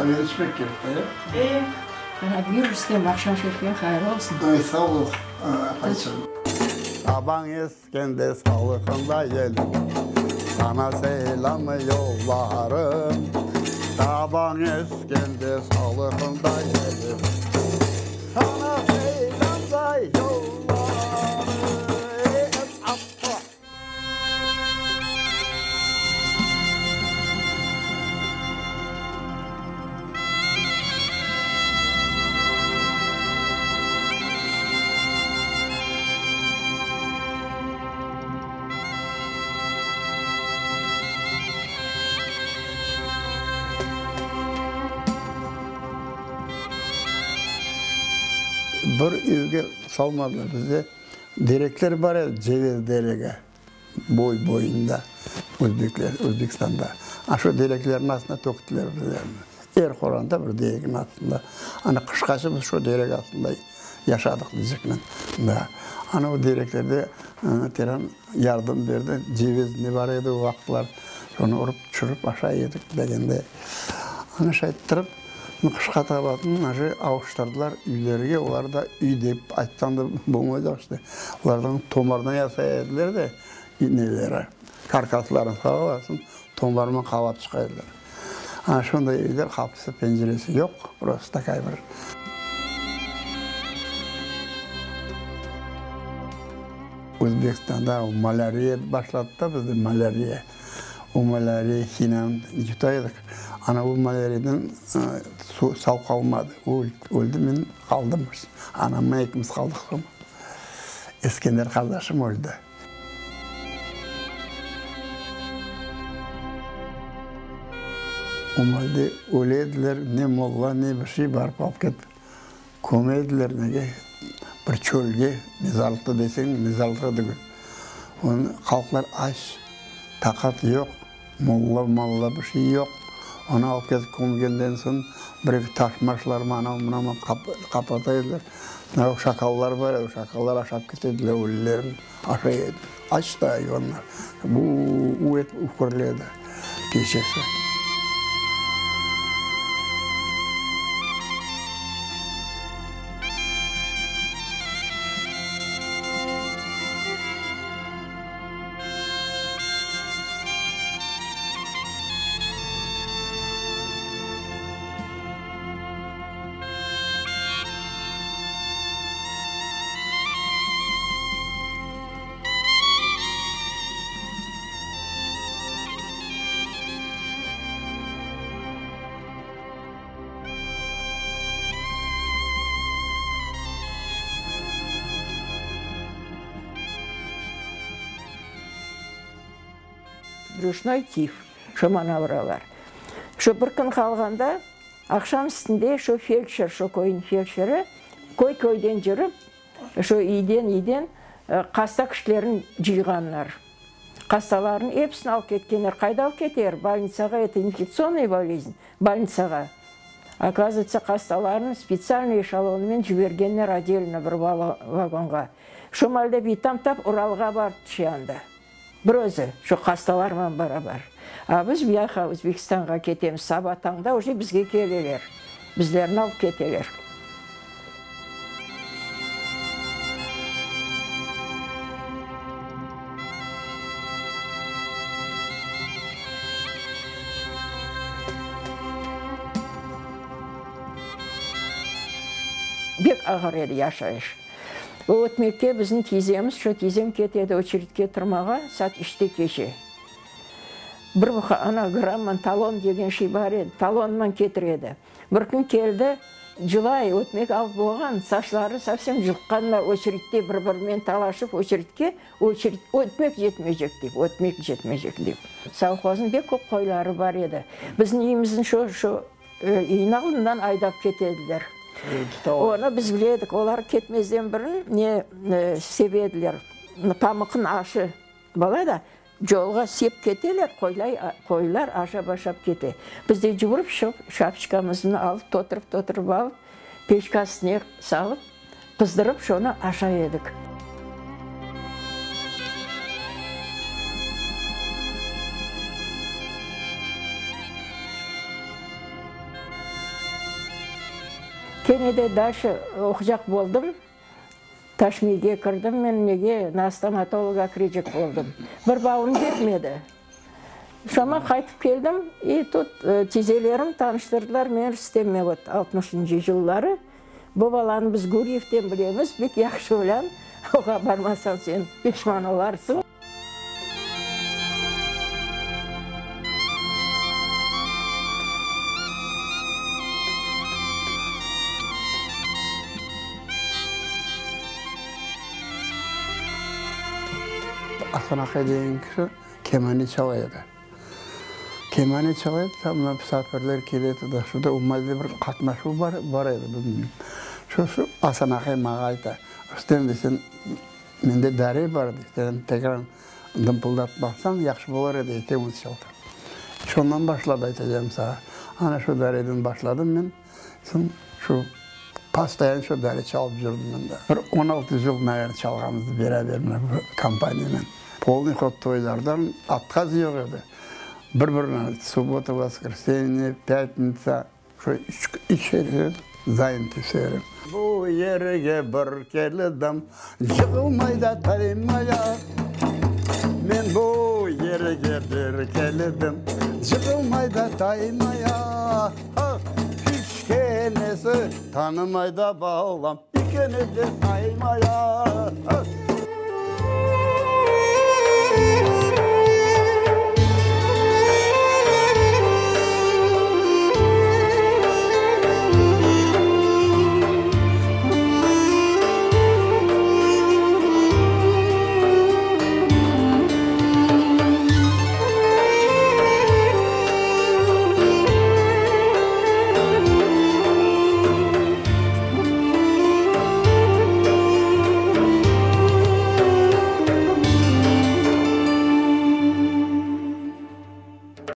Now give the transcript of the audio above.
Qaveni içmek kerek da, ya? E. Qana, buyur, Rustem, aqşam şerifleñ hayırlı olsun. Ay, sağ ol, apayçığım. Sabañ eskende salıqında yelim, Saña selâm yollarım. Sabañ eskende salıqında yelim, Saña selâm da yollarım. Bir evge salmadılar bizde. Derekler bar edi, ceviz deregi, boy-boyunda, özbekler, Özbekistanda. A şu dereklerniñ astına töktüler bizlerni. Er qoranta bir derekniñ astında. Ana qışqace biz şu derek astında yaşadıq deycekmen. Da. Ana o dereklerde teren yardım berdi, ceviz ne bar edi o vaqıtlar, şonı urıp tüşürip aşay edik degende. Ana şayttırıp. Qışqa tabatın aşı avuştırdılar üylerge, olar da üy dep aytsañ da bolmaycaq işte. Olardan tomardan yasay ediler de neleri, karkaslarını sağ olasın, tomarman qalap çıqa ediler. Ana şonday üyler, qapısı, penceresi yoq, prosto takay bir. Özbekistanda malâriya başladı da bizde malâriya. O malâriya hinan yuta edik. Ana o malâriyadan sağ qalmadı. O öldi, men qaldım. Anamnen ekimiz qaldıq soñ. Eskender qardaşım öldi. O maalde öle ediler, ne molla, ne bir şey barıp alıp ketip köme ediler nege, bir çölge, mezarlıqta deseñ, mezarlıqta degil. Onı halqlar aç, taqat yoq, molla, malla bir şey yoq. Onı alıp ketip kömgenden soñ, bir-eki taş-maşlarmı, anav-mınavmı qapata ediler. Mına şakallar bar edi, şakallar aşap kete ediler ölülerni, aşay edi. Aç da ayvanlar. Bu-u-u etip üfürledi gecesi. Brüşnoy tif, şo manavralar. Şo bir kün qalğanda, aqşam üstünde şo feldşer, şo köyniñ feldşeri köy-köyden cürip, Şu iyden-iyden qasta kişilerin cıyğanlar. Qastalarnıñ episini alıp ketkenler. Qayda alıp keter? Bolnitsağa, eto infektsionnıy bolezn, bolnitsağa. Okazıvayıtsa, qastalarnı spetsialnıy eşelonınen cibergenler odelno bir vagonğa. Şu malde bitam tap Uralğa barıp tüşe anda. Bir özü, şu qastalarman barabar. A biz buyaqa Özbekistanğa ketemiz, saba tañda uje bizge keleler, bizlerni alıp keteler. Bek ağır edi yaşayış. O ötmekke bizim tiyzemiz, şo tiyzem kete edi oçeritke turmağa, saat üçte gece. Bir ana gramman talon degen şey bar edi, talonman ketire edi. Bir kün keldi, cılay, ötmek alıp bolğan, saçları sovsem cılqqanlar oçeritte bir-birinen talaşıp oçeritke, oçerit, ötmek yetmeycek dep, ötmek yetmeycek dep. Sovhoznıñ bek köp qoyları bar edi. Bizim üyümizniñ şo, şo Üyniñ aldından aydap kete ediler. Onı biz bile edik. Olar ketmezden burun ne sebe ediler, pamıqnıñ aşı bola da, yolğa sep keteler, qoylar aşap-aşap kete. Biz de cuvurıp şıp, şapçkamıznı alıp, toturıp-toturıp alıp, peçka üstüne salıp, qızdırıp şonı aşay edik. Kene de dalşe oqucaq boldım. Taşmiyge kirdim men, nege, na stomatologa kirecek boldım. Bir balım ketmedi. Şoma qaytıp keldim, i tut tizelerim tanıştırdılar meni Rüstemme, vot, altmışıncı yılları. Bu balanı biz Guryevden bilemiz, bek yahşı olân, oğa barmasañ sen peşman olarsıñ. Asan aqay degen kişi kemane çala edi. Kemane çala edi, tam mına musafirler kele edi, şurada Umalde bir qatnaşuv bar, bar edi bilmeyim. Şu, şu Asan aqay maña ayta, Rustem, dey, sen Mende dare bar, dey, sen tekrar dımpıldatıp baqsañ, yahşı bolar edi, ekeñiz çaldı. Şondan başladı, aytacağım saña. Ana şu dareden başladım men, soñ şu postoyan şu dare çalıp yürdim mında. Bir 16 yıl, naverno, çalğanımız beraber mına bu kompaniyanen. Polnıy hod toylardan otkaz yoq edi. Bir-birine subbota, voskresenye, pâtnitsa. Şu üç yerde zayentı serim. Bu yerge bir keldim, yığılmay da taymay. Men bu yerge bir keldim, yığılmay da taymay. Hiç kenesi tanımay da balam, ikini de saymay.